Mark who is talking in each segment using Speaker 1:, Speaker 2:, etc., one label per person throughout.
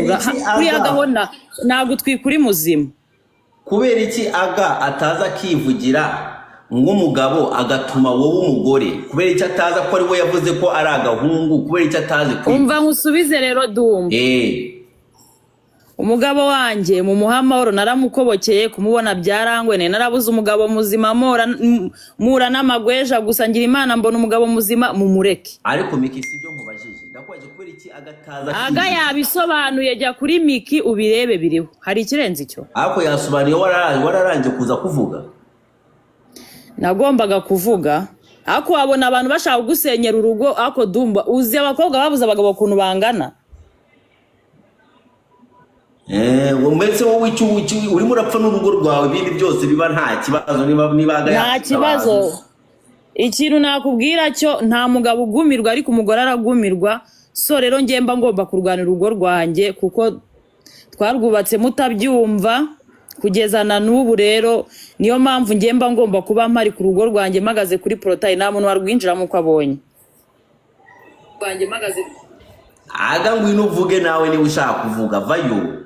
Speaker 1: Kubera iki
Speaker 2: Kuriya
Speaker 1: aga
Speaker 2: gahona nagutwika uri muzima.
Speaker 1: Kubera iki aga ataza akivugira nk'umugabo, agatuma wowe umugore? Kubera iki ataza ko ari we yavuze ko ari agahungu? Kubera iki atazi kwivugira?
Speaker 2: Umva nkusubize rero, Dumba. Umugabo wanjye mu muhamahoro naramukobokeye, kumubona byarangwe, nari narabuze umugabo muzima, mura n'amagweja gusa, ngira Imana mbona umugabo muzima, mumureke.
Speaker 1: Ariko Miki, si byo nkubajije. Ndakubajije kubera iki agataza
Speaker 2: Aga
Speaker 1: akivugira.
Speaker 2: yabisobanuye, jya kuri Miki ubirebe, biriho. Hari ikirenze icyo?
Speaker 1: Ariko yasobanuye wararangije kuza kuvuga.
Speaker 2: Nagombaga kuvuga, ariko wabona abantu bashaka kugusenyera urugo. Ariko Dumba, uzi abakobwa babuze abagabo ukuntu bangana?
Speaker 1: Mbese wowe icyo urimo urapfa n'urugo rwawe, ibindi byose biba nta kibazo, niba aga
Speaker 2: Nta
Speaker 1: yakita
Speaker 2: kibazo.
Speaker 1: abantu.
Speaker 2: Ikintu nakubwira cyo, nta mugabo ugumirwa, ariko umugore aragumirwa. So rero njye mba ngomba kurwanira urugo rwanjye, kuko twarwubatse mutabyumva kugeza na n'ubu. Rero niyo mpamvu njye mba ngomba kuba mpari ku rugo rwanjye, mpagaze kuri portail, nta muntu warwinjiramo uko abonye. Rwanjye mpagaze.
Speaker 1: Aga, ngwino uvuge nawe niba ushaka kuvuga, vayo.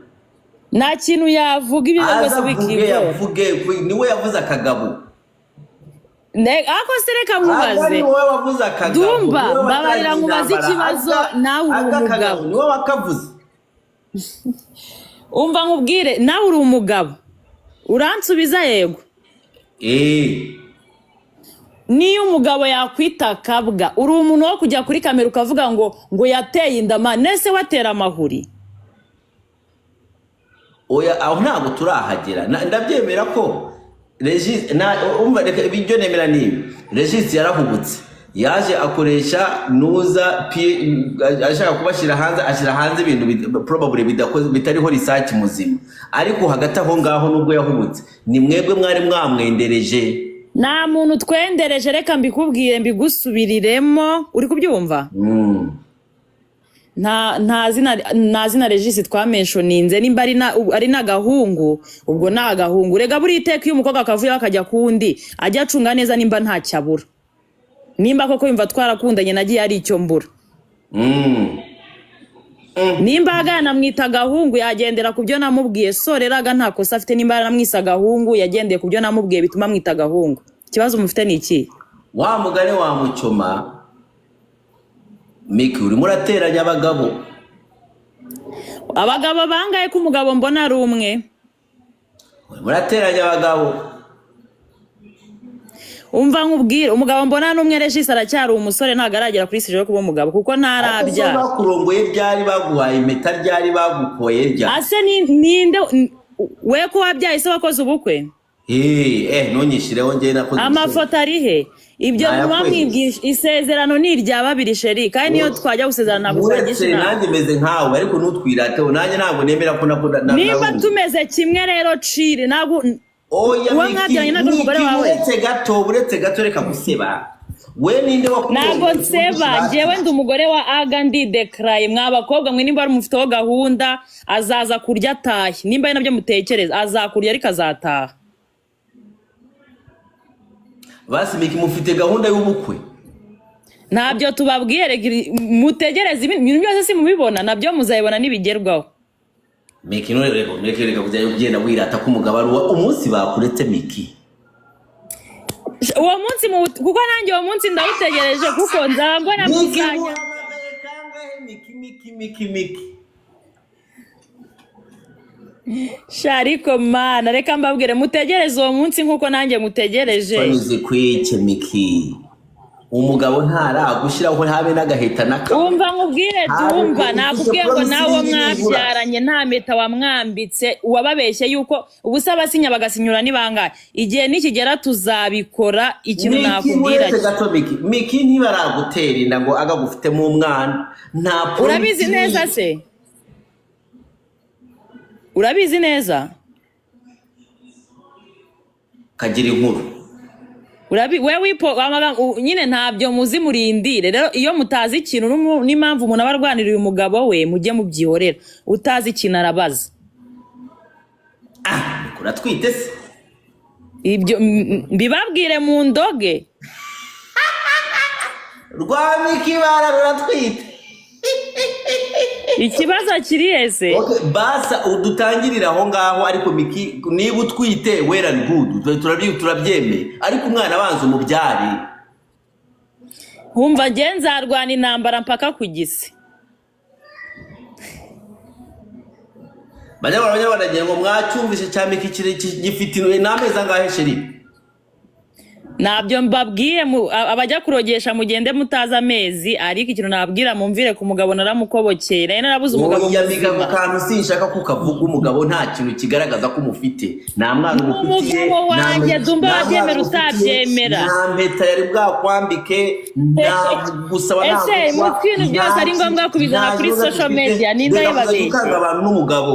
Speaker 2: Nta kintu yavuga, ibyo
Speaker 1: Aza
Speaker 2: rwose
Speaker 1: avuge.
Speaker 2: wikigora.
Speaker 1: Yavuge, niwe yavuze akagabo.
Speaker 2: Ako se reka
Speaker 1: Aga,
Speaker 2: nkubaze.
Speaker 1: ni wowe wavuze akagabo.
Speaker 2: Dumba,
Speaker 1: Niwe
Speaker 2: mbabarira
Speaker 1: watangiye
Speaker 2: nkubaze
Speaker 1: intambara.
Speaker 2: ikibazo,
Speaker 1: Aga,
Speaker 2: nawe uri
Speaker 1: aga kagabo
Speaker 2: umugabo.
Speaker 1: niwe wakavuze.
Speaker 2: Umva nkubwire, nawe uri umugabo, uransubiza yego?
Speaker 1: Eh.
Speaker 2: Niyo umugabo yakwita akabwa, uri umuntu wo kujya kuri kamera ukavuga ngo yateye inda ma nese watera amahuri?
Speaker 1: Oya, aho ntabwo turahagera. Ndabyemera ko Regis na umva, reka ibyo nemera ni ibi: Regis yarahubutse, yaje akoresha nuza ashaka kubashyira hanze, ashyira hanze ibintu probably bidakoze, bitariho research muzima. Ariko hagati aho ngaho, nubwo yahubutse, ni mwebwe mwari mwamwendereje.
Speaker 2: Nta muntu twendereje. Reka mbikubwire, mbigusubiriremo, uri kubyumva?
Speaker 1: Mm.
Speaker 2: Nta zina Regis twamentioninze. Nimba ari n'agahungu, ubwo ni agahungu. Rega buri iteka iyo umukobwa akavuyeho akajya ku wundi, ajya acunga neza nimba ntacyo abura, nimba koko yumva twarakundanye nagiye ari icyo mbura. Nimba agana namwita agahungu, yagendera ku byo namubwiye. So rero aga nta kosa afite. Nimba yaramwise agahungu, yagendeye ku byo namubwiye bituma amwita agahungu. Ikibazo mufite ni iki?
Speaker 1: Wa mugani wa Mucyoma, Miki, urimo urateranya abagabo.
Speaker 2: Abagabo bangahe ko umugabo mbona ari umwe?
Speaker 1: Urimo urateranya abagabo.
Speaker 2: Umva nkubwire, umugabo mbona ni umwe. Regis aracyari umusore, ntabwo aragera kuri stage yo kuba umugabo, kuko
Speaker 1: Ariko se
Speaker 2: ntarabyara.
Speaker 1: bakurongoye ryari? Baguhaye impeta ryari? Bagukoye ryari?
Speaker 2: Ase ninde we ko wabyaye se wakoze ubukwe?
Speaker 1: Ntunyishyireho, njye nakoze ubukwe.
Speaker 2: Amafoto ari he? Ibyo muba
Speaker 1: Nayakweretse.
Speaker 2: mwibwisha. Isezerano ni irya babiri, chéri, kandi niyo twajya gusezerana ntabwo twagisha
Speaker 1: Uretse
Speaker 2: inama.
Speaker 1: nanjye meze nkawe, ariko ntutwirateho. Nanjye ntabwo nemera ko nakunda
Speaker 2: Nimba tumeze kimwe rero, cire ntabwo
Speaker 1: Oya.
Speaker 2: uwo
Speaker 1: Miki,
Speaker 2: mwabyaranye ntabwo ari umugore
Speaker 1: Miki,
Speaker 2: wawe.
Speaker 1: uretse gato, uretse gato, reka guseba. We ninde wakurongoye?
Speaker 2: Ntabwo nseba, njyewe ndi umugore wa aga, ndidekaraye. Mwa bakobwa mwe, nimba ari mufiteho gahunda, azaza kurya atahe. Nimba ari nabyo mutekereza, azakurya ariko azataha.
Speaker 1: Basi Miki, mufite gahunda y'ubukwe?
Speaker 2: Ntabyo tubabwiye. Reka mutegereze, ibintu byose si mubibona, nabyo muzabibona nibigerwaho.
Speaker 1: Miki, none reka, Miki, reka kujya ugenda wirata ko umugabo ari uwa umunsi bakuretse, Miki.
Speaker 2: Uwo munsi kuko nanjye uwo munsi ndawutegereje, kuko nzaba mbona
Speaker 1: Miki,
Speaker 2: musanya.
Speaker 1: Muhamagaye kangahe, Miki, Miki, Miki, Miki?
Speaker 2: Sha, ariko mana, reka mbabwire, mutegereze uwo munsi nk'uko nanjye mutegereje.
Speaker 1: Banyuze kwike, Miki, umugabo ntaragushyiraho habe n'agaheta n'akamwe.
Speaker 2: Umva nkubwire,
Speaker 1: Ntabwo
Speaker 2: Dumba,
Speaker 1: ufite
Speaker 2: nakubwiye ngo
Speaker 1: promise
Speaker 2: nawe
Speaker 1: nibura.
Speaker 2: mwabyaranye nta mpeta wamwambitse. Uwababeshye yuko ubusa abasinya bagasinyura ni bangahe? Igihe nikigera tuzabikora. Ikintu
Speaker 1: Miki,
Speaker 2: nakubwira
Speaker 1: uretse gato, Miki, Miki, ntibaragutera inda ngo agagufitemo umwana, nta promise.
Speaker 2: Urabizi neza se? Urabizi neza?
Speaker 1: Kagira inkuru.
Speaker 2: Urabi we wipo nyine ntabyo muzi, murindire. Rero iyo mutazi ikintu n'impamvu umuntu aba arwanira uyu mugabo we, mujye mubyihorera. Utazi ikintu arabaza.
Speaker 1: Ah, uratwite se?
Speaker 2: Ibyo mbibabwire mu ndoge.
Speaker 1: Rwa Miki bara ruratwite.
Speaker 2: Ikibazo kiri ese?
Speaker 1: Okay, basa udutangirire aho ngaho. Ariko Miki, niba utwite, well and good, turabyemeye, ariko umwana abanza umubyare.
Speaker 2: Wumva, njye nzarwana intambara mpaka ku gisi.
Speaker 1: Banyarwanda, banyarwanda, ngira ngo mwacyumvise cya Miki gifite n'amezi angahe, chérie?
Speaker 2: Ntabyo mbabwiye. Abajya kurogesha mugende mutazi amezi, ariko ikintu nababwira, mumvire ku mugabo. Naramukobokeye, nari narabuze umugabo
Speaker 1: Oya Mika,
Speaker 2: muzima.
Speaker 1: Ako kantu sinshaka ko ukavuga. Umugabo nta kintu kigaragaza ko umufite, nta mwana umufitiye.
Speaker 2: Umugabo wanjye, Dumba,
Speaker 1: Nta mwana
Speaker 2: wabyemera
Speaker 1: umufitiye,
Speaker 2: utabyemera.
Speaker 1: nta mpeta yari bwakwambike, nta gusaba, nta
Speaker 2: Ese
Speaker 1: gukwa,
Speaker 2: mu bintu byose ari ngombwa kubizana
Speaker 1: nta
Speaker 2: kuri
Speaker 1: kibazo
Speaker 2: social
Speaker 1: dufite.
Speaker 2: media? Ninde
Speaker 1: Reka kuzajya
Speaker 2: wabibabeshye?
Speaker 1: ukanga abantu n'umugabo.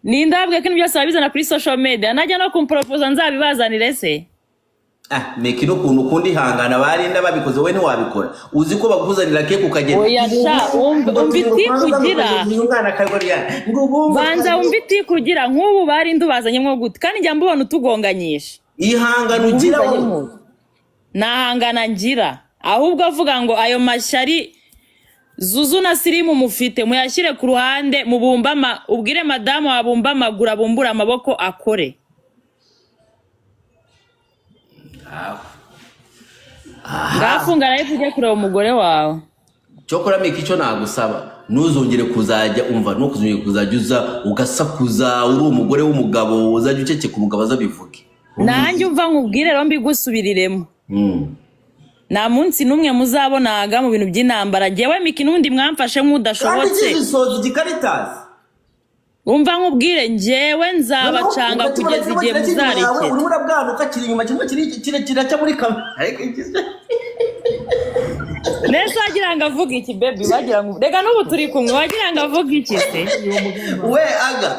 Speaker 2: Ninde wabwiye ko ibintu byose babizana kuri social media? Najya no kumporopoza nzabibazanire se?
Speaker 1: Ah, Meki, n'ukuntu ukunda ihangana, barinda babikoze, wowe ntiwabikora. Uzi ko bakuzanira cake ukagenda
Speaker 2: Oya sha, umva itiku ugira.
Speaker 1: Umwana akagorya ngo ubumve.
Speaker 2: Banza wumva itiku ugira. Nk'ubu barinde ubazanyemo gute, kandi njya mbubona utugonganyisha.
Speaker 1: Ihangana ugira wowe.
Speaker 2: Nahangana ngira, ahubwo avuga ngo ayo mashyari Zuzu na Sirimu mufite muyashyire ku ruhande, mubumbe ubwire madamu wabumba amaguru, abumbure amaboko akore. Ngafunga nawe ujye kureba umugore wawe.
Speaker 1: Cyokora Miki, icyo nagusaba, ntuzongere kuzajya umva, ntuzongere kuzajya uza ugasakuza uri umugore w'umugabo. Uzajya uceceka, umugabo azabivuge.
Speaker 2: Nanjye umva nkubwire rero, mbigusubiriremo. Nta munsi n'umwe muzabonaga mu bintu by'intambara. Njyewe Miki n'ubundi mwamfashe
Speaker 1: Kandi
Speaker 2: nk'udashobotse.
Speaker 1: Kizisoza igikaritasi.
Speaker 2: Umva nkubwire, njyewe nzabacanga kugeza igihe muzarekera.
Speaker 1: Urimo urabwanuka, kiri inyuma, kimwe kiri kiracya muri kamera, ariko
Speaker 2: Nese wagira ngo avuge iki, baby? Wagira ngo reka n'ubu turi kumwe, wagira ngo avuge iki se?
Speaker 1: We aga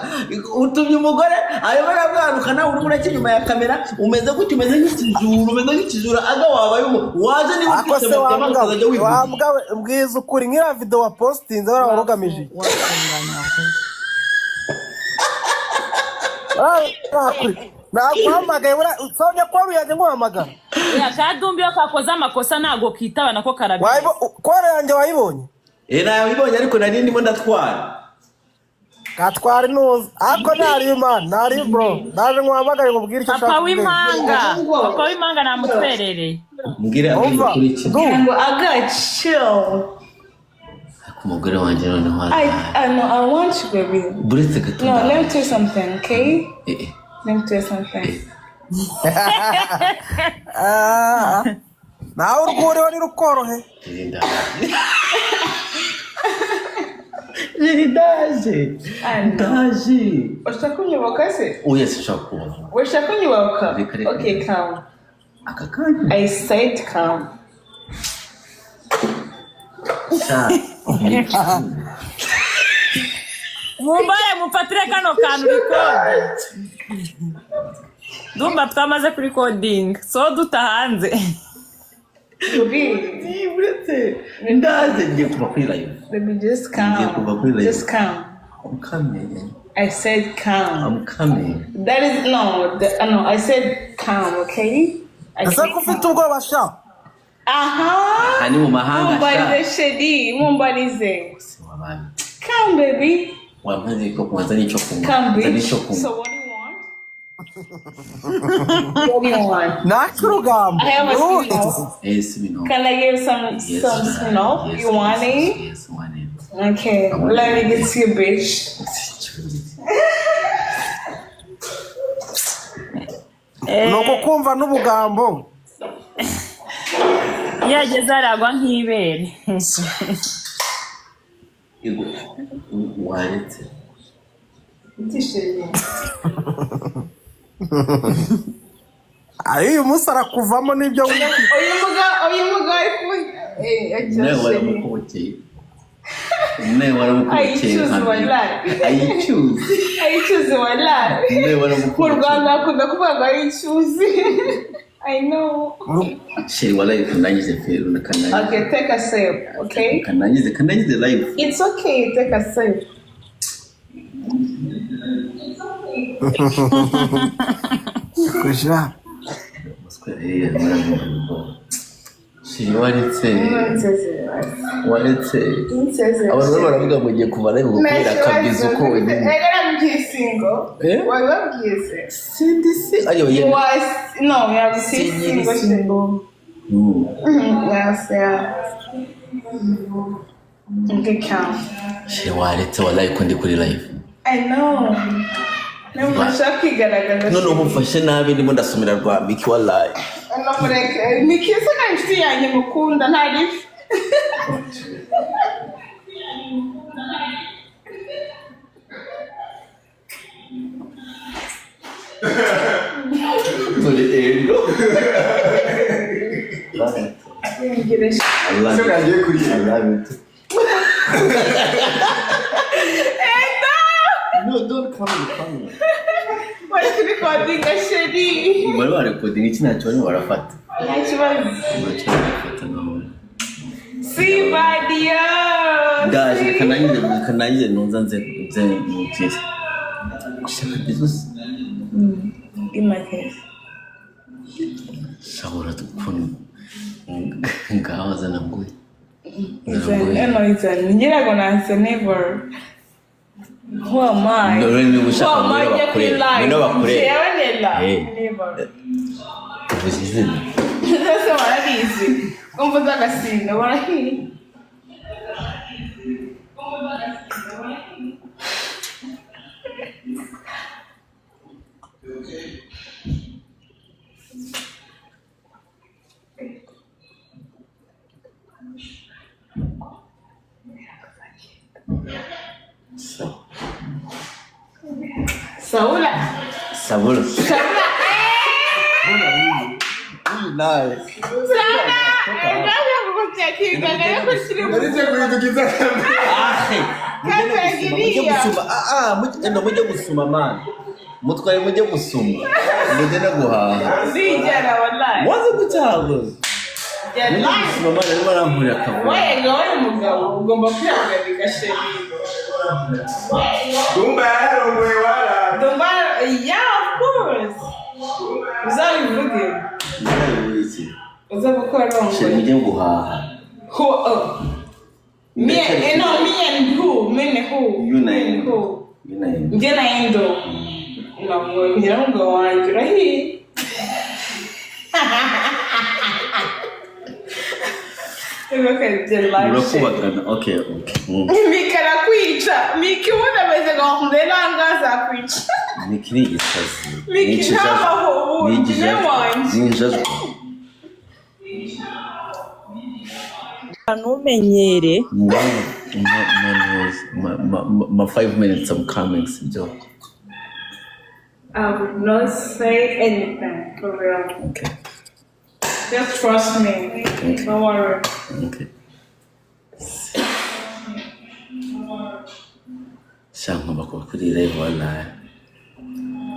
Speaker 1: utumye umugore arimo arabwanuka, nawe urimo uracya inyuma ya kamera. Umeze gutya, umeze nk'ikijura, umeze nk'ikijura. Aga wabaye umu waje niba
Speaker 3: Ako
Speaker 1: ufite
Speaker 3: se wa
Speaker 1: amagama
Speaker 3: mbwa
Speaker 1: ukazajya
Speaker 3: we,
Speaker 1: wivuga.
Speaker 3: wa mbwa we, mbwiza ukuri, nk'iriya video wapostinze bariya wari ugamije iki? Naguhamagaye buriya usabye ko yanjye nguhamagara.
Speaker 2: Oya, kadumbi iyo kakoze amakosa ntabwo kitaba, nako karabizi.
Speaker 3: Kore yanjye wayibonye?
Speaker 1: Eh, nabibonye, ariko nari ndimo ndatwara.
Speaker 3: Gatwara intuza, ariko ntariyo man, ntariyo bro, naje nguhamagare nkubwire icyo
Speaker 2: Papa
Speaker 3: ushaka kubwira.
Speaker 2: w'impanga, papa w'impanga namutwerereye.
Speaker 1: Mbwire abwire
Speaker 3: Umva
Speaker 1: kuri iki.
Speaker 3: Du.
Speaker 4: Ngo aga chill.
Speaker 1: Ariko umugore wanjye noneho
Speaker 4: I know I want you, baby.
Speaker 1: Buretse gato.
Speaker 4: No, let me tell you something, okay?
Speaker 1: Eh, eh.
Speaker 4: Let me tell you something.
Speaker 3: Ah, nawe urwuriho ntirukorohe.
Speaker 1: Ndaje, ndaje.
Speaker 4: I know.
Speaker 1: Ndaje.
Speaker 4: Ushaka kunyubaka se?
Speaker 1: Oya, sinshaka kubaka.
Speaker 4: Ushaka kunyubaka?
Speaker 1: Reka, reka.
Speaker 4: Okay, come.
Speaker 1: Aka kanya.
Speaker 4: I said come.
Speaker 1: Sha.
Speaker 2: Mumbare mufatire kano kantu record. Ndumva twamaze kurikodinga, so duta hanze.
Speaker 4: Baby,
Speaker 1: Buretse, ndaje, ngiye kuva kuri live.
Speaker 4: baby, just
Speaker 1: Ngiye kuva kuri
Speaker 4: come.
Speaker 1: live.
Speaker 4: Just come.
Speaker 1: I'm coming.
Speaker 4: I said come.
Speaker 1: I'm coming.
Speaker 4: That is no, no. I said come, okay? I
Speaker 3: Ese
Speaker 4: said
Speaker 3: ko ufite
Speaker 4: come.
Speaker 3: ubwoba sha?
Speaker 4: Aha.
Speaker 1: Aha ni mu mahanga sha.
Speaker 4: Mumbarize shedi, mumbarize.
Speaker 1: Se wabami.
Speaker 4: Come, baby.
Speaker 1: Wamaze ko kubanza n'icyo kunywa.
Speaker 4: Come,
Speaker 1: Nza
Speaker 4: bitch.
Speaker 1: n'icyo kunywa.
Speaker 4: So what do you want? What do you want?
Speaker 3: Naka urugambo.
Speaker 4: I have a Smirnoff.
Speaker 1: Eh, Smirnoff.
Speaker 4: Can I get some
Speaker 1: Yes,
Speaker 4: some Smirnoff?
Speaker 1: yes,
Speaker 4: You want
Speaker 1: yes,
Speaker 4: it?
Speaker 1: yes, want it.
Speaker 4: Okay,
Speaker 1: I want
Speaker 4: let
Speaker 1: it.
Speaker 4: me get you, bitch.
Speaker 3: Ni ukukumva n'ubugambo.
Speaker 2: Iyo ageze aragwa nk'ibere.
Speaker 1: Yego, waretse.
Speaker 4: Ndishimye.
Speaker 3: Ayo, uyu munsi arakuvamo n'ibyo wibwira.
Speaker 4: Uyu mugabo ari kuvuga
Speaker 1: Nawe
Speaker 4: akirashimye.
Speaker 1: waramukobokeye, nawe waramukobokeye.
Speaker 4: I choose my life.
Speaker 1: I choose.
Speaker 4: I choose my life.
Speaker 1: Nawe
Speaker 4: Mu
Speaker 1: waramukobokeye.
Speaker 4: Rwanda bakunda kuvuga ngo I choose. I know.
Speaker 1: Chérie, walayi kandangize pe, kandangize.
Speaker 4: Okay, take a sip, okay?
Speaker 1: Kandangize, kandangize live.
Speaker 4: It's okay, take a sip.
Speaker 3: Kuja.
Speaker 1: Umuswa, eh, waramukobokeye. Chéri, waretse.
Speaker 4: Nsezere.
Speaker 1: Waretse.
Speaker 4: Nsezere.
Speaker 1: Abantu barimo baravuga ngo ugiye kuva live gukorera akabizu konyine.
Speaker 4: Narabwiye single.
Speaker 1: Eh?
Speaker 4: Wabibabwiye se?
Speaker 1: Sindi si ayo
Speaker 4: You
Speaker 1: yene.
Speaker 4: was no, you have
Speaker 1: Sinyiri
Speaker 4: single.
Speaker 1: single.
Speaker 4: Yes, yeah. Okay, count.
Speaker 1: Chéri, waretse, wallahi ko ndi kuri live.
Speaker 4: I know. Niba ushaka kwigaragaza.
Speaker 1: None ubu mfashe nabi, ndimo ndasomera rwa Miki, wallahi.
Speaker 4: No, mureke. Miki se nta inshuti yanjye mukunda, ntari.
Speaker 1: Dore ego.
Speaker 4: Ngire.
Speaker 1: I love
Speaker 5: Se
Speaker 1: it.
Speaker 5: nagiye kurya.
Speaker 1: I love it. No, don't come in camera.
Speaker 4: Bari kurikodinga, chéri.
Speaker 1: Bari barekodinga iki? Ntacyo barimo barafata.
Speaker 4: Nta kibazo.
Speaker 1: Ntacyo barafata nawe.
Speaker 4: See you, adios.
Speaker 1: Ndaje, reka nangize nunza nze mukire. Shaka bizus.
Speaker 4: Give my case.
Speaker 1: Shobora ukuntu ngaho zana nguye. Zana nguye.
Speaker 4: No, it's a ngira ngo nanse never. Who am I?
Speaker 1: None niba ushaka
Speaker 4: Who am I?
Speaker 1: ngwino bakurebe. Ngwino bakurebe.
Speaker 4: Jewe Nella.
Speaker 1: Hey.
Speaker 4: Never.
Speaker 1: Uvuze izina.
Speaker 4: Bose barabizi. Umva z'agasinga barahiye.
Speaker 1: So.
Speaker 4: Saula.
Speaker 1: Sabura.
Speaker 4: Saula.
Speaker 1: Uyu nawe.
Speaker 4: Saula. Ndaje kugucekinga nayo kushira.
Speaker 5: Nari ngiye guhindukiza kamera.
Speaker 1: Ah, mujye gusuma, ah ah, mujye no mujye gusuma man. Mutware mujye gusuma. Mujye no guhaha.
Speaker 4: Nzigera wallahi.
Speaker 1: Waze gucyago. Mujye gusuma man, arimo aramburira akavuyo.
Speaker 4: Wega wowe mugabo ugomba kwihagarika, chéri.
Speaker 5: Dumba yararongoye wara.
Speaker 4: Dumba, yeah, of course. Uzabivuge.
Speaker 1: Mujye iki?
Speaker 4: Uzavuga ko
Speaker 1: Chéri,
Speaker 4: warongoye.
Speaker 1: mujye guhaha.
Speaker 4: Who? Oh. Me, no, me and who? Me and who?
Speaker 1: You na
Speaker 4: Me and
Speaker 1: Endo.
Speaker 4: who?
Speaker 1: You na Endo.
Speaker 4: Njye na Endo. Ntabwo ngira umugabo wanjye urahiye. Look at the live shit.
Speaker 1: Murakubagana. Okay.
Speaker 4: Mika arakwica. Mika ubundi ameze nka rero aha ngaha azakwica.
Speaker 1: Miki ni igisazi.
Speaker 4: Miki
Speaker 1: Ni ikijajwa.
Speaker 4: ntabaho ubu,
Speaker 1: Ni
Speaker 4: ni
Speaker 1: ikijajwa.
Speaker 4: wanjye.
Speaker 1: Ni injajwa.
Speaker 2: Ntumenyere.
Speaker 1: Ma 5 minutes, I'm coming, sibyo?
Speaker 4: I would not say anything, for real.
Speaker 1: Okay.
Speaker 4: Just trust me.
Speaker 1: Okay.
Speaker 4: Don't worry.
Speaker 1: Okay. Sha, ngomba kuba kuri live, wallahi.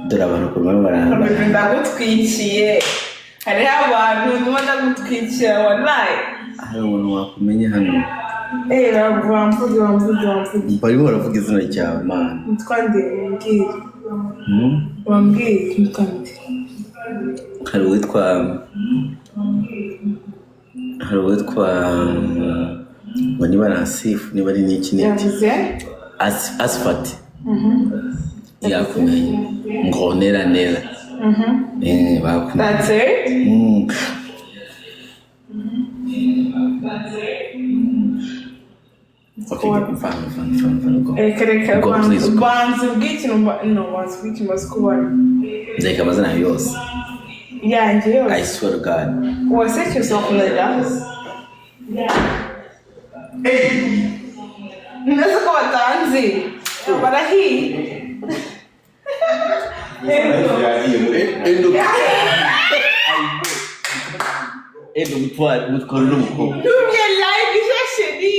Speaker 1: Dore abantu ukuntu barimo barahambara.
Speaker 4: Bebe, ndagutwikiye. Hariho abantu ndimo ndagutwikira wallahi.
Speaker 1: Hari umuntu wakumenya hano.
Speaker 4: Eh, bamvuge, bamvuge, bamvuge.
Speaker 1: Barimo baravuga izina ryawe, man.
Speaker 4: Nitwa nde? Mbwira.
Speaker 1: Hmm?
Speaker 4: Bambwire nitwa nde?
Speaker 1: Hari uwitwa ngo niba ari Asifu, niba ari n'iki n'iki.
Speaker 4: Yavuze?
Speaker 1: Asifati yakumenye ngo nera nera. Bakumenye.
Speaker 4: That's it?
Speaker 1: Mm. Okay, mfano mfano mfano mfano, go.
Speaker 4: Reka, reka.
Speaker 1: Go, please, go.
Speaker 4: Banza ubwire ikintu no, banza ubwire ikintu umaze kubona.
Speaker 1: Nzereka amazina yawe yose.
Speaker 4: Yanjye
Speaker 1: I
Speaker 4: yose.
Speaker 1: swear to God.
Speaker 4: Wase cyose wakunanira. Neza ko batanzi. Barahiye.
Speaker 5: Yagiye muri.
Speaker 1: Endo. Endo, mutware mutware n'umukobwa.
Speaker 4: Tumye live isha, chéri.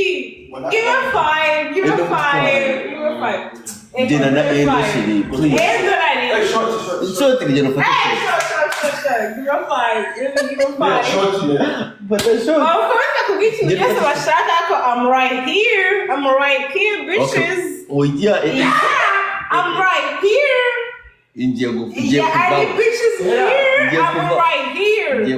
Speaker 4: Give a five, give a
Speaker 1: Endo
Speaker 4: five, give a five.
Speaker 1: Genda na Endo, chéri, please.
Speaker 4: Endo nari.
Speaker 5: Short, short.
Speaker 1: Ishoti, rigenda ufate
Speaker 4: Hey,
Speaker 1: shoti.
Speaker 4: short, short, short, short. Give a five. Give a five.
Speaker 5: Short, yeah.
Speaker 1: Fata shoti.
Speaker 4: Bakomeza kubwira ikintu cyose bashaka ko I'm right here. I'm right here, bitches.
Speaker 1: Oya,
Speaker 4: Yeah, I'm right here.
Speaker 1: ngiye
Speaker 4: Yeah,
Speaker 1: kuva
Speaker 4: any bitches here?
Speaker 1: Ngiye
Speaker 4: I'm
Speaker 1: kuva
Speaker 4: right here.
Speaker 1: ngiye.